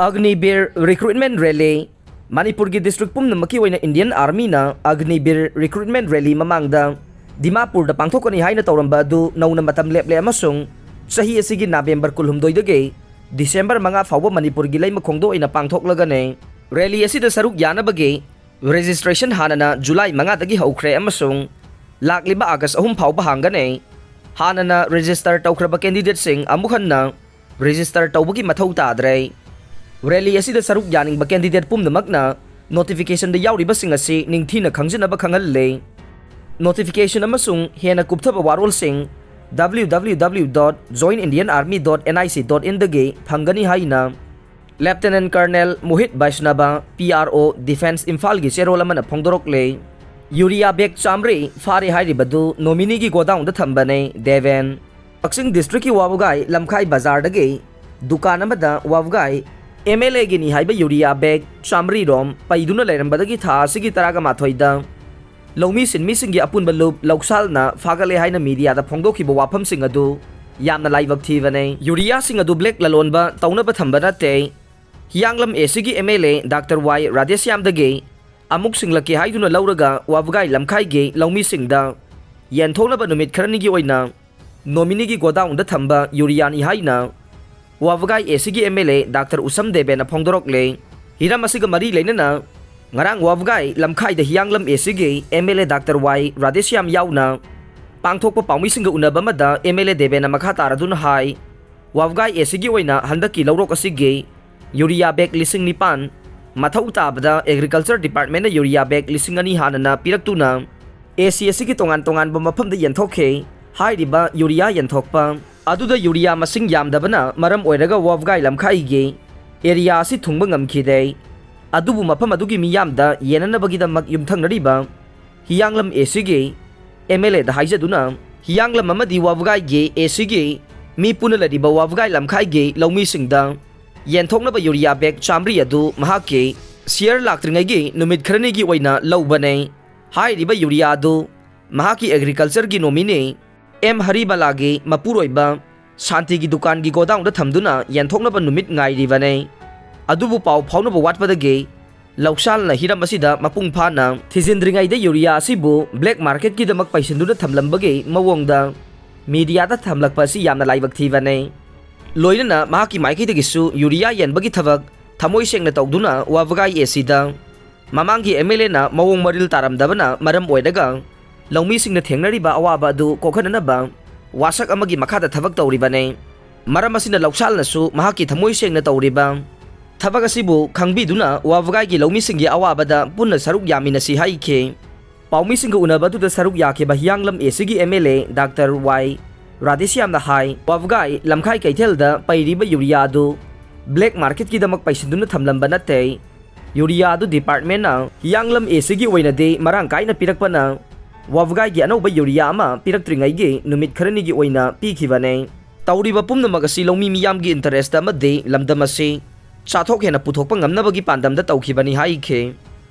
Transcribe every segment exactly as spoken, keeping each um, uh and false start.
ꯑꯒꯅꯤꯕꯤꯔ Recruitment Rally꯫ ꯃꯅꯤꯄꯨꯔꯒꯤ district ꯄꯨꯝꯅꯃꯛꯀꯤ ꯑꯣꯏꯅ Indian Armyꯅ ꯑꯒꯅꯤꯕꯤꯔ Recruitment Rally ꯃꯃꯥꯡꯗ ꯗꯤꯃꯥꯄꯨꯔꯗ ꯄꯥꯡꯊꯣꯛꯀꯅꯤ ꯍꯥꯏꯅ ꯇꯧꯔꯝꯕ ꯑꯗꯨ ꯅꯧꯅ ꯃꯇꯝ ꯂꯦꯞꯂꯦ ꯑꯃꯁꯨꯡ ꯆꯍꯤ ꯑꯁꯤꯒꯤ ꯅꯕꯦꯝꯕꯔ ꯀꯨꯟꯍꯨꯝꯗꯣꯏꯗꯒꯤ ꯗꯤꯁꯦꯝꯕꯔ ꯃꯉꯥ ꯐꯥꯎꯕ ꯃꯅꯤꯄꯨꯔꯒꯤ ꯂꯩꯃꯈꯣꯡꯗ ꯑꯣꯏꯅ ꯄꯥꯡꯊꯣꯛꯂꯒꯅꯤ꯫ Rally ꯑꯁꯤꯗ ꯁꯔꯨꯛ ꯌꯥꯅꯕꯒꯤ registration ꯍꯥꯟꯅꯅ ꯖꯨꯂꯥꯏ ꯃꯉꯥꯗꯒꯤ ꯍꯧꯈ꯭ꯔꯦ ꯑꯃꯁꯨꯡ ꯂꯥꯛꯂꯤꯕ ꯑꯥꯒꯁ ꯑꯍꯨꯝ ꯐꯥꯎꯕ ꯍꯥꯡꯒꯅꯤ꯫ ꯍꯥꯟꯅꯅ register ꯇꯧꯈ꯭ꯔꯕ candidateꯁꯤꯡ ꯑꯃꯨꯛ ꯍꯟꯅ register ꯇꯧꯕꯒꯤ ꯃꯊꯧ ꯇꯥꯗ꯭ꯔꯦ꯫ Rally ꯑꯁꯤꯗ ꯁꯔꯨꯛ ꯌꯥꯅꯤꯡꯕ candidate ꯄꯨꯝꯅꯃꯛꯅ notificationꯗ ꯌꯥꯎꯔꯤꯕꯁꯤꯡ ꯑꯁꯤ ꯅꯤꯡꯊꯤꯅ ꯈꯪꯖꯤꯟꯅꯕ ꯈꯪꯍꯜꯂꯤ꯫ Notification ꯑꯃꯁꯨꯡ ꯍꯦꯟꯅ ꯀꯨꯞꯊꯕ ꯋꯥꯔꯣꯜꯁꯤꯡ www.joinindianarmy.nic.inꯗꯒꯤ ꯐꯪꯒꯅꯤ ꯍꯥꯏꯅ Lieutenant Colonel ꯃꯣꯍꯤꯠ ꯕꯩꯁꯅꯕ, P R O, Defence ꯏꯝꯐꯥꯜꯒꯤ ꯆꯦꯔꯣꯜ ꯑꯃꯅ ꯐꯣꯡꯗꯣꯔꯛꯂꯦ꯫ ꯌꯨꯔꯤꯌꯥ bag ꯆꯥꯝꯃꯔꯤ ꯐꯥꯔꯦ ꯍꯥꯏꯔꯤꯕꯗꯨ nomineeꯒꯤ godownꯗ ꯊꯝꯕꯅꯦ, ꯗꯦꯕꯦꯟ꯫ ꯀꯛꯆꯤꯡ districtꯀꯤ ꯋꯥꯕꯒꯥꯏ ꯂꯝꯈꯥꯏ ꯕꯖꯥꯔꯗꯒꯤ ꯗꯨꯀꯥꯟ ꯑꯃꯗ ꯋꯥꯕꯒꯥꯏ MLAꯒꯤꯅꯤ ꯍꯥꯏꯕ ꯌꯨꯔꯤꯌꯥ bag ꯆꯥꯝꯃꯔꯤ ꯔꯣꯝ ꯄꯩꯗꯨꯅ ꯂꯩꯔꯝꯕꯗꯒꯤ ꯊꯥ ꯑꯁꯤꯒꯤ ꯇꯔꯥꯃꯥꯊꯣꯏꯗ ꯂꯧꯃꯤ ꯁꯤꯟꯃꯤꯁꯤꯡꯒꯤ ꯑꯄꯨꯟꯕ ꯂꯨꯞ ꯂꯧꯁꯥꯜꯅ ꯐꯥꯒꯠꯂꯦ ꯍꯥꯏꯅ mediaꯗ ꯐꯣꯡꯗꯣꯛꯈꯤꯕ ꯋꯥꯐꯝꯁꯤꯡ ꯑꯗꯨ ꯌꯥꯝꯅ ꯂꯥꯏꯕꯛ ꯊꯤꯕꯅꯦ꯫ ꯌꯨꯔꯤꯌꯥꯁꯤꯡ ꯑꯗꯨ bag ꯂꯂꯣꯟꯕ ꯇꯧꯅꯕ ꯊꯝꯕ ꯅꯠꯇꯦ꯫ ꯍꯤꯌꯥꯡꯂꯝ ACꯒꯤ MLA Doctor Y ꯔꯥꯙꯦꯁ꯭ꯌꯥꯝꯗꯒꯤ ꯑꯃꯨꯛ ꯁꯤꯡꯂꯛꯀꯦ ꯍꯥꯏꯗꯨꯅ ꯂꯧꯔꯒ ꯋꯥꯕꯒꯥꯏ ꯂꯝꯈꯥꯏꯒꯤ ꯂꯧꯃꯤꯁꯤꯡꯗ ꯌꯦꯟꯊꯣꯛꯅꯕ ꯅꯨꯃꯤꯠ ꯈꯔꯅꯤꯒꯤ ꯑꯣꯏꯅ nomineeꯒꯤ godownꯗ ꯊꯝꯕ ꯌꯨꯔꯤꯌꯥꯅꯤ ꯍꯥꯏꯅ ꯋꯥꯕꯒꯥꯏ ACꯒꯤ MLA Doctor ꯎꯁꯝ ꯗꯦꯕꯦꯟꯅ ꯐꯣꯡꯗꯣꯔꯛꯂꯦ꯫ ꯍꯤꯔꯝ ꯑꯁꯤꯒ ꯃꯔꯤ ꯂꯩꯅꯅ ꯉꯔꯥꯡ ꯋꯥꯕꯒꯥꯏ ꯂꯝꯈꯥꯏꯗ ꯍꯤꯌꯥꯡꯂꯝ ACꯒꯤ MLA Doctor Y ꯔꯥꯙꯦꯁ꯭ꯌꯥꯝ ꯌꯥꯎꯅ ꯄꯥꯡꯊꯣꯛꯄ ꯄꯥꯎꯃꯤꯁꯤꯡꯒ ꯎꯅꯕ ꯑꯃꯗ MLA ꯗꯦꯕꯦꯟꯅ ꯃꯈꯥ ꯇꯥꯔꯗꯨꯅ ꯍꯥꯏ, ꯋꯥꯕꯒꯥꯏ ACꯒꯤ ꯑꯣꯏꯅ ꯍꯟꯗꯛꯀꯤ ꯂꯧꯔꯣꯛ ꯑꯁꯤꯒꯤ ꯌꯨꯔꯤꯌꯥ bag ꯂꯤꯁꯤꯡ ꯅꯤꯄꯥꯟ, ꯃꯊꯧ ꯇꯥꯕꯗ Agriculture Departmentꯅ ꯌꯨꯔꯤꯌꯥ bag ꯂꯤꯁꯤꯡ ꯑꯅꯤ ꯍꯥꯟꯅꯅ ꯄꯤꯔꯛꯇꯨꯅ AC ꯑꯁꯤꯒꯤ ꯇꯣꯉꯥꯟ ꯇꯣꯉꯥꯟꯕ ꯃꯐꯝꯗ ꯌꯦꯟꯊꯣꯛꯈꯤ꯫ ꯍꯥꯏꯔꯤꯕ ꯌꯨꯔꯤꯌꯥ ꯌꯦꯟꯊꯣꯛꯄ ꯑꯗꯨꯗ ꯌꯨꯔꯤꯌꯥ ꯃꯁꯤꯡ ꯌꯥꯝꯗꯕꯅ ꯃꯔꯝ ꯑꯣꯏꯔꯒ ꯋꯥꯕꯒꯥꯏ ꯂꯝꯈꯥꯏꯒꯤ area ꯑꯁꯤ ꯊꯨꯡꯕ ꯉꯝꯈꯤꯗꯦ꯫ ꯑꯗꯨꯕꯨ ꯃꯐꯝ ꯑꯗꯨꯒꯤ ꯃꯤꯌꯥꯝꯗ ꯌꯦꯟꯅꯅꯕꯒꯤꯗꯃꯛ ꯌꯨꯝꯊꯪꯅꯔꯤꯕ ꯍꯤꯌꯥꯡꯂꯝ ACꯒꯤ MLAꯗ ꯍꯥꯏꯖꯗꯨꯅ, ꯍꯤꯌꯥꯡꯂꯝ ꯑꯃꯗꯤ ꯋꯥꯕꯒꯥꯏꯒꯤ ACꯒꯤ ꯃꯤ ꯄꯨꯟꯅ ꯂꯩꯔꯤꯕ ꯋꯥꯕꯒꯥꯏ ꯂꯝꯈꯥꯏꯒꯤ ꯂꯧꯃꯤꯁꯤꯡꯗ ꯌꯦꯟꯊꯣꯛꯅꯕ ꯌꯨꯔꯤꯌꯥ bag ꯆꯥꯝꯃꯔꯤ ꯑꯗꯨ ꯃꯍꯥꯛꯀꯤ share ꯂꯥꯛꯇ꯭ꯔꯤꯉꯩꯒꯤ ꯅꯨꯃꯤꯠ ꯈꯔꯅꯤꯒꯤ ꯑꯣꯏꯅ ꯂꯧꯕꯅꯦ꯫ ꯍꯥꯏꯔꯤꯕ ꯌꯨꯔꯤꯌꯥ ꯑꯗꯨ ꯃꯍꯥꯛꯀꯤ Agricultureꯒꯤ nominee M ꯍꯔꯤꯕꯂꯥꯒꯤ ꯃꯄꯨꯔꯣꯏꯕ ꯁꯥꯟꯇꯤꯒꯤ ꯗꯨꯀꯥꯟꯒꯤ godownꯗ ꯊꯝꯗꯨꯅ ꯌꯦꯟꯊꯣꯛꯅꯕ ꯅꯨꯃꯤꯠ ꯉꯥꯏꯔꯤꯕꯅꯦ꯫ ꯑꯗꯨꯕꯨ ꯄꯥꯎ ꯐꯥꯎꯅꯕ ꯋꯥꯠꯄꯗꯒꯤ ꯂꯧꯁꯥꯜꯅ ꯍꯤꯔꯝ ꯑꯁꯤꯗ ꯃꯄꯨꯡ ꯐꯥꯅ ꯊꯤꯖꯤꯟꯗ꯭ꯔꯤꯉꯩꯗ ꯌꯨꯔꯤꯌꯥ ꯑꯁꯤꯕꯨ ꯕ꯭ꯂꯦꯛ ꯃꯥꯔꯀꯦꯠꯀꯤꯗꯃꯛ ꯄꯩꯁꯤꯟꯗꯨꯅ ꯊꯝꯂꯝꯕꯒꯤ ꯃꯑꯣꯡꯗ ꯃꯤꯗꯤꯌꯥꯗ ꯊꯝꯂꯛꯄ ꯑꯁꯤ ꯌꯥꯝꯅ ꯂꯥꯏꯕꯛ ꯊꯤꯕꯅꯤ꯫ ꯂꯣꯏꯅꯅ ꯃꯍꯥꯛꯀꯤ ꯃꯥꯏꯀꯩꯗꯒꯤꯁꯨ ꯌꯨꯔꯤꯌꯥ ꯌꯦꯟꯕꯒꯤ ꯊꯕꯛ ꯊꯃꯣꯏ ꯁꯦꯡꯅ ꯇꯧꯗꯨꯅ ꯋꯥꯕꯒꯥꯏ ꯑꯦ ꯁꯤꯗ ꯃꯃꯥꯡꯒꯤ ꯑꯦꯝ ꯑꯦꯜ ꯑꯦꯅ ꯃꯑꯣꯡ ꯃꯔꯤꯜ ꯇꯥꯔꯝꯗꯕꯅ ꯃꯔꯝ ꯑꯣꯏꯔꯒ ꯂꯧꯃꯤꯁꯤꯡꯅ ꯊꯦꯡꯅꯔꯤꯕ ꯑꯋꯥꯕ ꯑꯗꯨ ꯀꯣꯛꯍꯟꯅꯅꯕ ꯋꯥꯁꯛ ꯑꯃꯒꯤ ꯃꯈꯥꯗ ꯊꯕꯛ ꯇꯧꯔꯤꯕꯅꯤ꯫ ꯃꯔꯝ ꯑꯁꯤꯅ ꯂꯧꯁꯥꯜꯅꯁꯨ ꯃꯍꯥꯛꯀꯤ ꯊꯃꯣꯏ ꯁꯦꯡꯅ ꯇꯧꯔꯤꯕ ꯊꯕꯛ ꯑꯁꯤꯕꯨ ꯈꯪꯕꯤꯗꯨꯅ ꯋꯥꯕꯒꯥꯏꯒꯤ ꯂꯧꯃꯤꯁꯤꯡꯒꯤ ꯑꯋꯥꯕꯗ ꯄꯨꯟꯅ ꯁꯔꯨꯛ ꯌꯥꯃꯤꯟꯅꯁꯤ ꯍꯥꯏꯈꯤ꯫ ꯄꯥꯎꯃꯤꯁꯤꯡꯒ ꯎꯅꯕ ꯑꯗꯨꯗ ꯁꯔꯨꯛ ꯌꯥꯈꯤꯕ ꯍꯤꯌꯥꯡꯂꯝ ꯑꯦ ꯁꯤꯒꯤ ꯑꯦꯝ ꯑꯦꯜ ꯑꯦ ꯗꯥꯛꯇꯔ ꯋꯥꯏ ꯔꯥꯙꯦꯁ꯭ꯌꯥꯝꯅ ꯍꯥꯏ, ꯋꯥꯕꯒꯥꯏ ꯂꯝꯈꯥꯏ ꯀꯩꯊꯦꯜꯗ ꯄꯩꯔꯤꯕ ꯌꯨꯔꯤꯌꯥ ꯑꯗꯨ ꯕ꯭ꯂꯦꯛ ꯃꯥꯔꯀꯦꯠꯀꯤꯗꯃꯛ ꯄꯩꯁꯤꯟꯗꯨꯅ ꯊꯝꯂꯝꯕ ꯅꯠꯇꯦ꯫ ꯌꯨꯔꯤꯌꯥ ꯑꯗꯨ ꯗꯤꯄꯥꯔꯠꯃꯦꯟꯅ ꯍꯤꯌꯥꯡꯂꯝ ꯑꯦ ꯁꯤꯒꯤ ꯑꯣꯏꯅꯗꯤ ꯃꯔꯥꯡ ꯀꯥꯏꯅ ꯄꯤꯔꯛꯄꯅ ꯋꯥꯕꯒꯥꯏꯒꯤ ꯑꯅꯧꯕ ꯌꯨꯔꯤꯌꯥ ꯑꯃ ꯄꯤꯔꯛꯇ꯭ꯔꯤꯉꯩꯒꯤ ꯅꯨꯃꯤꯠ ꯈꯔꯅꯤꯒꯤ ꯑꯣꯏꯅ ꯄꯤꯈꯤꯕꯅꯤ꯫ ꯇꯧꯔꯤꯕ ꯄꯨꯝꯅꯃꯛ ꯑꯁꯤ ꯂꯧꯃꯤ ꯃꯤꯌꯥꯝꯒꯤ ꯏꯟꯇꯔꯦꯁꯇ ꯑꯃꯗꯤ ꯂꯝꯗꯝ ꯑꯁꯤ ꯆꯥꯊꯣꯛ ꯍꯦꯟꯅ ꯄꯨꯊꯣꯛꯄ ꯉꯝꯅꯕꯒꯤ ꯄꯥꯟꯗꯝꯗ ꯇꯧꯈꯤꯕꯅꯤ ꯍꯥꯏꯈꯤ꯫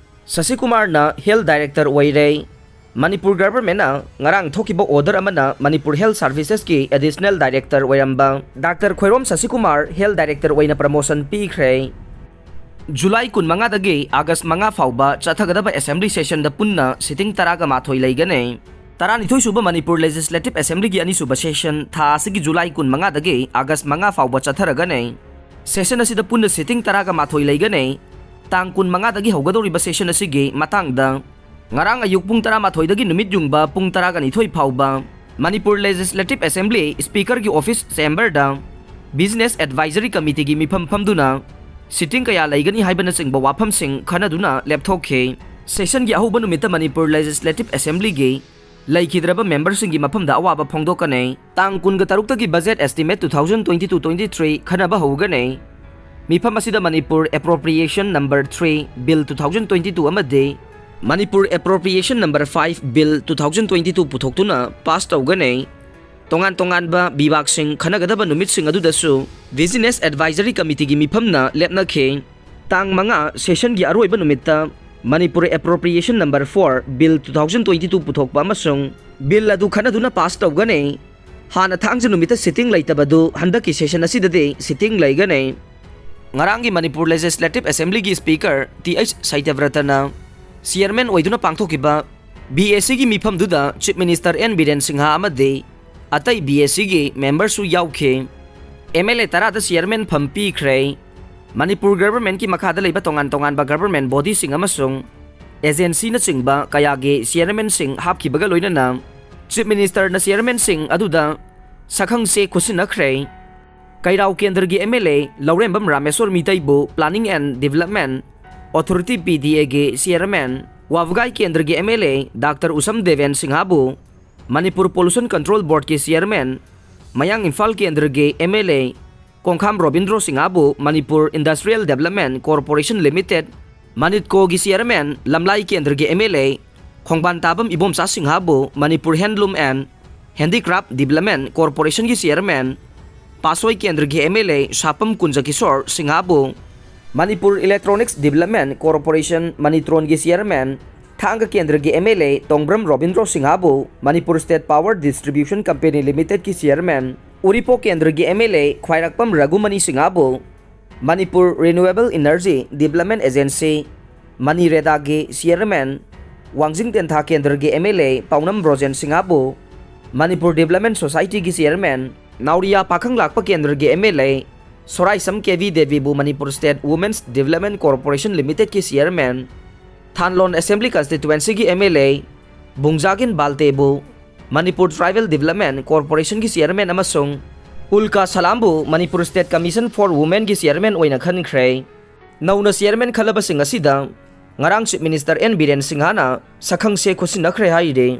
ꯁꯁꯤꯀꯨꯃꯥꯔꯅ ꯍꯦꯜꯊ ꯗꯥꯏꯔꯦꯛꯇꯔ ꯑꯣꯏꯔꯦ꯫ ꯃꯅꯤꯄꯨꯔ ꯒꯚꯔꯟꯃꯦꯟꯠꯅ ꯉꯔꯥꯡ ꯊꯣꯛꯈꯤꯕ ꯑꯣꯔꯗꯔ ꯑꯃꯅ ꯃꯅꯤꯄꯨꯔ ꯍꯦꯜꯊ ꯁꯥꯔꯚꯤꯁꯦꯁꯀꯤ ꯑꯦꯗꯤꯁꯅꯦꯜ ꯗꯥꯏꯔꯦꯛꯇꯔ ꯑꯣꯏꯔꯝꯕ ꯗꯥꯛꯇꯔ ꯈꯣꯏꯔꯣꯝ ꯁꯁꯤꯀꯨꯃꯥꯔ ꯍꯦꯜꯊ ꯗꯥꯏꯔꯦꯛꯇꯔ ꯑꯣꯏꯅ ꯄ꯭ꯔꯃꯣꯁꯟ ꯄꯤꯈ꯭ꯔꯦ꯫ ꯖꯨꯂꯥꯏ ꯀꯨꯟꯃꯉꯥꯗꯒꯤ ꯑꯥꯒꯁ ꯃꯉꯥ ꯐꯥꯎꯕ ꯆꯠꯊꯒꯗꯕ ꯑꯦꯁꯦꯝꯕ꯭ꯂꯤ ꯁꯦꯁꯟꯗ ꯄꯨꯟꯅ ꯁꯤꯇꯤꯡ ꯇꯔꯥꯒ ꯃꯥꯊꯣꯏ ꯂꯩꯒꯅꯤ꯫ ꯇꯔꯥꯅꯤꯊꯣꯏ ꯁꯨꯕ ꯃꯅꯤꯄꯨꯔ ꯂꯦꯖꯤꯁꯂꯦꯇꯤꯚ ꯑꯦꯁꯦꯝꯕ꯭ꯂꯤꯒꯤ ꯑꯅꯤꯁꯨꯕ ꯁꯦꯁꯟ ꯊꯥ ꯑꯁꯤꯒꯤ ꯖꯨꯂꯥꯏ ꯀꯨꯟꯃꯉꯥꯗꯒꯤ ꯑꯥꯒꯁ ꯃꯉꯥ ꯐꯥꯎꯕ ꯆꯠꯊꯔꯒꯅꯤ꯫ ꯁꯦꯁꯟ ꯑꯁꯤꯗ ꯄꯨꯟꯅ ꯁꯤꯇꯤꯡ ꯇꯔꯥꯒ ꯃꯥꯊꯣꯏ ꯂꯩꯒꯅꯤ꯫ ꯇꯥꯡ ꯀꯨꯟꯃꯉꯥꯗꯒꯤ ꯍꯧꯒꯗꯧꯔꯤꯕ ꯁꯦꯁꯟ ꯑꯁꯤꯒꯤ ꯃꯇꯥꯡꯗ ꯉꯔꯥꯡ ꯑꯌꯨꯛ ꯄꯨꯡ ꯇꯔꯥꯃꯥꯊꯣꯏꯗꯒꯤ ꯅꯨꯃꯤꯠ ꯌꯨꯡꯕ ꯄꯨꯡ ꯇꯔꯥꯒ ꯅꯤꯊꯣꯏ ꯐꯥꯎꯕ ꯃꯅꯤꯄꯨꯔ ꯂꯦꯖꯤꯁꯂꯦꯇꯤꯚ ꯑꯦꯁꯦꯝꯕ꯭ꯂꯤ ꯁ꯭ꯄꯤꯀꯔꯒꯤ ꯑꯣꯐꯤꯁ ꯆꯦꯝꯕꯔꯗ ꯕꯤꯖꯤꯅꯦꯁ ꯑꯦꯗꯚꯥꯏꯖꯔꯤ ꯀꯃꯤꯇꯤꯒꯤ ꯃꯤꯐꯝ ꯐꯝꯗꯨꯅ ꯁꯤꯇꯤꯡ ꯀꯌꯥ ꯂꯩꯒꯅꯤ ꯍꯥꯏꯕꯅꯆꯤꯡꯕ ꯋꯥꯐꯝꯁꯤꯡ ꯈꯟꯅꯗꯨꯅ ꯂꯦꯞꯊꯣꯛꯈꯤ꯫ ꯁꯦꯁꯟꯒꯤ ꯑꯍꯧꯕ ꯅꯨꯃꯤꯠꯇ ꯃꯅꯤꯄꯨꯔ ꯂꯦꯖꯤꯁꯂꯦꯇꯤꯚ ꯑꯦꯁꯦꯝꯕ꯭ꯂꯤꯒꯤ ꯂꯩꯈꯤꯗ꯭ꯔꯕ ꯃꯦꯝꯕꯔꯁꯤꯡꯒꯤ ꯃꯐꯝꯗ ꯑꯋꯥꯕ ꯐꯣꯡꯗꯣꯛꯀꯅꯤ꯫ ꯇꯥꯡ ꯀꯨꯟꯒ ꯇꯔꯨꯛꯇꯒꯤ budget ꯑꯦꯁꯇꯤꯃꯦꯠ two thousand twenty-two twenty-three ꯈꯟꯅꯕ ꯍꯧꯒꯅꯤ꯫ ꯃꯤꯐꯝ ꯑꯁꯤꯗ Manipur appropriation number three bill two thousand twenty-two ꯑꯃꯗꯤ Manipur appropriation number five bill two thousand twenty-two ꯄꯨꯊꯣꯛꯇꯨꯅ ꯄꯥꯁ ꯇꯧꯒꯅꯤ꯫ ꯇꯣꯉꯥꯟ ꯇꯣꯉꯥꯟꯕ ꯕꯤꯚꯥꯒꯁꯤꯡ ꯈꯟꯅꯒꯗꯕ ꯅꯨꯃꯤꯠꯁꯤꯡ ꯑꯗꯨꯗꯁꯨ ꯕꯤꯖꯤꯅꯦꯁ ꯑꯦꯗꯚꯥꯏꯖꯔꯤ ꯀꯃꯤꯇꯤꯒꯤ ꯃꯤꯐꯝꯅ ꯂꯦꯞꯅꯈꯤ꯫ ꯇꯥꯡ ꯃꯉꯥ ꯁꯦꯁꯟꯒꯤ ꯑꯔꯣꯏꯕ ꯅꯨꯃꯤꯠꯇ Manipur appropriation number four bill two thousand twenty-two ꯄꯨꯊꯣꯛꯄ ꯑꯃꯁꯨꯡ ꯕꯤꯜ ꯑꯗꯨ ꯈꯟꯅꯗꯨꯅ ꯄꯥꯁ ꯇꯧꯒꯅꯤ꯫ ꯍꯥꯟꯅ ꯊꯥꯡꯖ ꯅꯨꯃꯤꯠꯇ ꯁꯤꯇꯤꯡ ꯂꯩꯇꯕꯗꯨ ꯍꯟꯗꯛꯀꯤ ꯁꯦꯁꯟ ꯑꯁꯤꯗꯗꯤ ꯁꯤꯇꯤꯡ ꯂꯩꯒꯅꯤ꯫ ꯉꯔꯥꯡꯒꯤ ꯃꯅꯤꯄꯨꯔ Legislative Assemblyꯒꯤ Speaker ꯇꯤ ꯑꯩꯆ ꯁꯇ꯭ꯌꯕ꯭ꯔꯇꯅ Chairman ꯑꯣꯏꯗꯨꯅ ꯄꯥꯡꯊꯣꯛꯈꯤꯕ BACꯒꯤ ꯃꯤꯐꯝꯗꯨꯗ Chief Minister N Biren Singh ꯑꯃꯗꯤ ꯑꯇꯩ BACꯒꯤ memberꯁꯨ ꯌꯥꯎꯈꯤ꯫ MLA ꯇꯔꯥꯗ Chairman ꯐꯝ ꯄꯤꯈ꯭ꯔꯦ꯫ ꯃꯅꯤꯄꯨꯔ Governmentꯀꯤ ꯃꯈꯥꯗ ꯂꯩꯕ ꯇꯣꯉꯥꯟ ꯇꯣꯉꯥꯟꯕ government bodyꯁꯤꯡ ꯑꯃꯁꯨꯡ agencyꯅꯆꯤꯡꯕ ꯀꯌꯥꯒꯤ Chairmanꯁꯤꯡ ꯍꯥꯞꯈꯤꯕꯒ ꯂꯣꯏꯅꯅ Chief Ministerꯅ Chairmanꯁꯤꯡ ꯑꯗꯨꯗ ꯁꯛꯈꯪꯁꯦ ꯈꯨꯠꯁꯤꯟꯅꯈ꯭ꯔꯦ꯫ ꯀꯩꯔꯥꯎ ꯀꯦꯟꯗ꯭ꯔꯒꯤ MLA Laurembam Rameshwor ꯃꯤꯇꯩꯕꯨ Planning and Development Authority, PDAꯒꯤ Chairman, ꯋꯥꯕꯒꯥꯏ ꯀꯦꯟꯗ꯭ꯔꯒꯤ MLA Doctor ꯎꯁꯝ Deben ꯁꯤꯡꯍꯕꯨ Manipur Pollution Control Boardꯀꯤ Chairman, ꯃꯌꯥꯡ ꯏꯝꯐꯥꯜ ꯀꯦꯟꯗ꯭ꯔꯒꯤ MLA ꯀꯣꯡꯈꯥꯝ Robindro ꯁꯤꯡꯍꯕꯨ Manipur Industrial Development Corporation Limited, ꯃꯅꯤꯠꯀꯣꯒꯤ Chairman, ꯂꯝꯂꯥꯏ ꯀꯦꯟꯗ꯭ꯔꯒꯤ MLA ꯈꯣꯡꯕꯥꯟ ꯇꯥꯕꯝ Ibomcha ꯁꯤꯡꯍꯕꯨ Manipur Handloom and Handicraft Development Corporationꯒꯤ Chairman, ꯄꯥꯠꯁꯣꯏ ꯀꯦꯟꯗ꯭ꯔꯒꯤ MLA ꯁꯥꯄꯝ ꯀꯨꯟꯖ Kishore ꯁꯤꯡꯍꯕꯨ Manipur Electronics Development Corporation, ꯃꯅꯤꯇ꯭ꯔꯣꯟꯒꯤ Chairman, ꯊꯥꯡꯒ ꯀꯦꯟꯗ꯭ꯔꯒꯤ MLA ꯇꯣꯡꯕ꯭ꯔꯝ Robindro ꯁꯤꯡꯍꯕꯨ Manipur State Power Distribution Company Limitedꯀꯤ Chairman, ꯎꯔꯤꯄꯣꯛ ꯀꯦꯟꯗ꯭ꯔꯒꯤ MLA ꯈ꯭ꯋꯥꯏꯔꯥꯛꯄꯝ ꯔꯘꯨꯃꯅꯤ ꯁꯤꯡꯍꯕꯨ Manipur Renewable Energy Development Agency, ꯃꯅꯤꯔꯦꯗꯥꯒꯤ Chairman, ꯋꯥꯡꯖꯤꯡ ꯇꯦꯟꯊꯥ ꯀꯦꯟꯗ꯭ꯔꯒꯤ MLA ꯄꯥꯎꯅꯝ Brojen ꯁꯤꯡꯍꯕꯨ Manipur Development Societyꯒꯤ Chairman, ꯅꯥꯎꯔꯤꯌꯥ ꯄꯥꯈꯪꯂꯥꯛꯄ ꯀꯦꯟꯗ꯭ꯔꯒꯤ MLA ꯁꯣꯔꯥꯏꯁꯝ ꯀꯦ ꯚꯤ ꯗꯦꯕꯤꯕꯨ Manipur State Women's Development Corporation Limitedꯀꯤ Chairman, ꯊꯥꯟꯂꯣꯟ Assembly Constituencyꯒꯤ MLA ꯕꯨꯡꯖꯥꯒꯤꯟ ꯕꯥꯜꯇꯦꯕꯨ ꯃꯅꯤꯄꯨꯔ Tribal Development Corporationꯒꯤ Chairman ꯑꯃꯁꯨꯡ ꯎꯜꯀꯥ ꯁꯂꯥꯝꯕꯨ Manipur State Commission for Womenꯒꯤ Chairman ꯑꯣꯏꯅ ꯈꯟꯈ꯭ꯔꯦ꯫ ꯅꯧꯅ Chairman ꯈꯜꯂꯕꯁꯤꯡ ꯑꯁꯤꯗ ꯉꯔꯥꯡ Chief Minister ꯑꯦꯟ ꯕꯤꯔꯦꯟ ꯁꯤꯡꯍꯅ ꯁꯛꯈꯪꯁꯦ ꯈꯨꯠꯁꯤꯟꯅꯈ꯭ꯔꯦ ꯍꯥꯏꯔꯤ꯫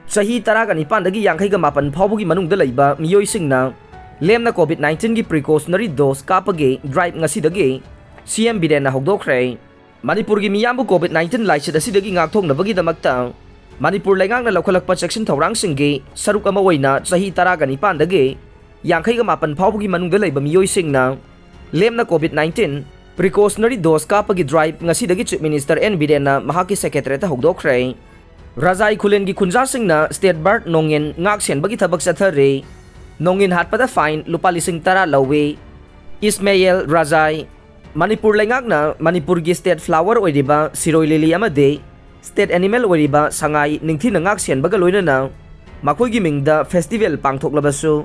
ꯆꯍꯤ ꯇꯔꯥꯒ ꯅꯤꯄꯥꯟꯗꯒꯤ ꯌꯥꯡꯈꯩꯒ ꯃꯥꯄꯟ ꯐꯥꯎꯕꯒꯤ ꯃꯅꯨꯡꯗ ꯂꯩꯕ ꯃꯤꯑꯣꯏꯁꯤꯡꯅ ꯂꯦꯝꯅ COVID nineteenꯒꯤ precautionary dose ꯀꯥꯞꯄꯒꯤ drive ꯉꯁꯤꯗꯒꯤ ꯁꯤ ꯑꯦꯝ ꯕꯤꯔꯦꯟꯅ ꯍꯧꯗꯣꯛꯈ꯭ꯔꯦ꯫ ꯃꯅꯤꯄꯨꯔꯒꯤ ꯃꯤꯌꯥꯝꯕꯨ COVID nineteen ꯂꯥꯏꯆꯠ ꯑꯁꯤꯗꯒꯤ ꯉꯥꯛꯊꯣꯛꯅꯕꯒꯤꯗꯃꯛꯇ ꯃꯅꯤꯄꯨꯔ ꯂꯩꯉꯥꯛꯅ ꯂꯧꯈꯠꯂꯛꯄ ꯆꯦꯛꯁꯤꯟ ꯊꯧꯔꯥꯡꯁꯤꯡꯒꯤ ꯁꯔꯨꯛ ꯑꯃ ꯑꯣꯏꯅ ꯆꯍꯤ ꯇꯔꯥꯒ ꯅꯤꯄꯥꯟꯗꯒꯤ ꯌꯥꯡꯈꯩꯒ ꯃꯥꯄꯟ ꯐꯥꯎꯕꯒꯤ ꯃꯅꯨꯡꯗ ꯂꯩꯕ ꯃꯤꯑꯣꯏꯁꯤꯡꯅ ꯂꯦꯝꯅ COVID nineteen precautionary dose ꯀꯥꯞꯄꯒꯤ drive ꯉꯁꯤꯗꯒꯤ Chief Minister ꯑꯦꯟ ꯕꯤꯔꯦꯟꯅ ꯃꯍꯥꯛꯀꯤ Secretariatꯇ ꯍꯧꯗꯣꯛꯈ꯭ꯔꯦ꯫ ꯔꯖꯥꯏ ꯈꯨꯂꯦꯟꯒꯤ ꯈꯨꯟꯖꯥꯁꯤꯡꯅ State Bird ꯅꯣꯡꯉꯤꯟ ꯉꯥꯛ ꯁꯦꯟꯕꯒꯤ ꯊꯕꯛ ꯆꯠꯊꯔꯤ꯫ ꯅꯣꯡꯉꯤꯟ ꯍꯥꯠꯄꯗ fine ꯂꯨꯄꯥ ꯂꯤꯁꯤꯡ ꯇꯔꯥ ꯂꯧꯏ꯫ ꯏꯁꯃꯦꯌꯦꯜ ꯔꯥꯖꯥꯏ꯫ ꯃꯅꯤꯄꯨꯔ ꯂꯩꯉꯥꯛꯅ ꯃꯅꯤꯄꯨꯔꯒꯤ state flower ꯑꯣꯏꯔꯤꯕ ꯁꯤꯔꯣꯏ ꯂꯤꯂꯤ ꯑꯃꯗꯤ state animal ꯑꯣꯏꯔꯤꯕ ꯁꯉꯥꯏ ꯅꯤꯡꯊꯤꯅ ꯉꯥꯛ ꯁꯦꯟꯕꯒ ꯂꯣꯏꯅꯅ ꯃꯈꯣꯏꯒꯤ ꯃꯤꯡꯗ festival ꯄꯥꯡꯊꯣꯛꯂꯕꯁꯨ,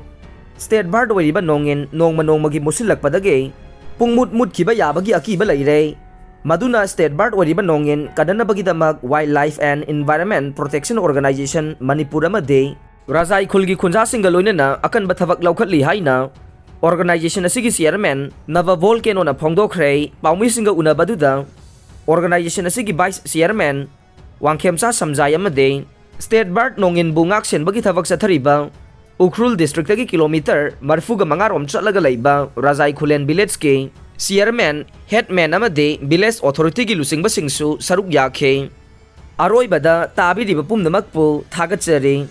state bird ꯑꯣꯏꯔꯤꯕ ꯅꯣꯡꯏꯟ ꯅꯣꯡꯃ ꯅꯣꯡꯃꯒꯤ ꯃꯨꯠꯁꯤꯜꯂꯛꯄꯗꯒꯤ ꯄꯨꯡꯃꯨꯠ ꯃꯨꯠꯈꯤꯕ ꯌꯥꯕꯒꯤ ꯑꯀꯤꯕ ꯂꯩꯔꯦ꯫ ꯃꯗꯨꯅ state bird ꯑꯣꯏꯔꯤꯕ ꯅꯣꯡꯏꯟ ꯀꯟꯅꯅꯕꯒꯤꯗꯃꯛ Wildlife and Environment Protection Organisation Manipur ꯑꯃꯗꯤ ꯔꯥꯖꯥꯏ ꯈꯨꯜꯒꯤ ꯈꯨꯟꯖꯥꯁꯤꯡꯒ ꯂꯣꯏꯅꯅ ꯑꯀꯟꯕ ꯊꯕꯛ ꯂꯧꯈꯠꯂꯤ ꯍꯥꯏꯅ organization ꯑꯁꯤꯒꯤ chairman ꯅꯕ ꯚꯣꯜꯀꯦꯅꯣꯅ ꯐꯣꯡꯗꯣꯛꯈ꯭ꯔꯦ꯫ ꯄꯥꯎꯃꯤꯁꯤꯡꯒ ꯎꯅꯕꯗꯨꯗ organization ꯑꯁꯤꯒꯤ vice chairman ꯋꯥꯡꯈꯦꯝꯆꯥ ꯁꯝꯖꯥꯏ ꯑꯃꯗꯤ state bird ꯅꯣꯡꯏꯟꯕꯨ ꯉꯥꯛꯁꯦꯟꯕꯒꯤ ꯊꯕꯛ ꯆꯠꯊꯔꯤꯕ ꯎꯈ꯭ꯔꯨꯜ districtꯇꯒꯤ kilometre ꯃꯔꯤꯐꯨꯒ ꯃꯉꯥ ꯔꯣꯝ ꯆꯠꯂꯒ ꯂꯩꯕ ꯔꯥꯖꯥꯏ ꯈꯨꯂꯦꯟ villageꯀꯤ chairman, headman ꯑꯃꯗꯤ village authorityꯒꯤ ꯂꯨꯆꯤꯡꯕꯁꯤꯡꯁꯨ ꯁꯔꯨꯛ ꯌꯥꯈꯤ꯫ ꯑꯔꯣꯏꯕꯗ ꯇꯥꯕꯤꯔꯤꯕ ꯄꯨꯝꯅꯃꯛꯄꯨ ꯊꯥꯒꯠꯆꯔꯤ꯫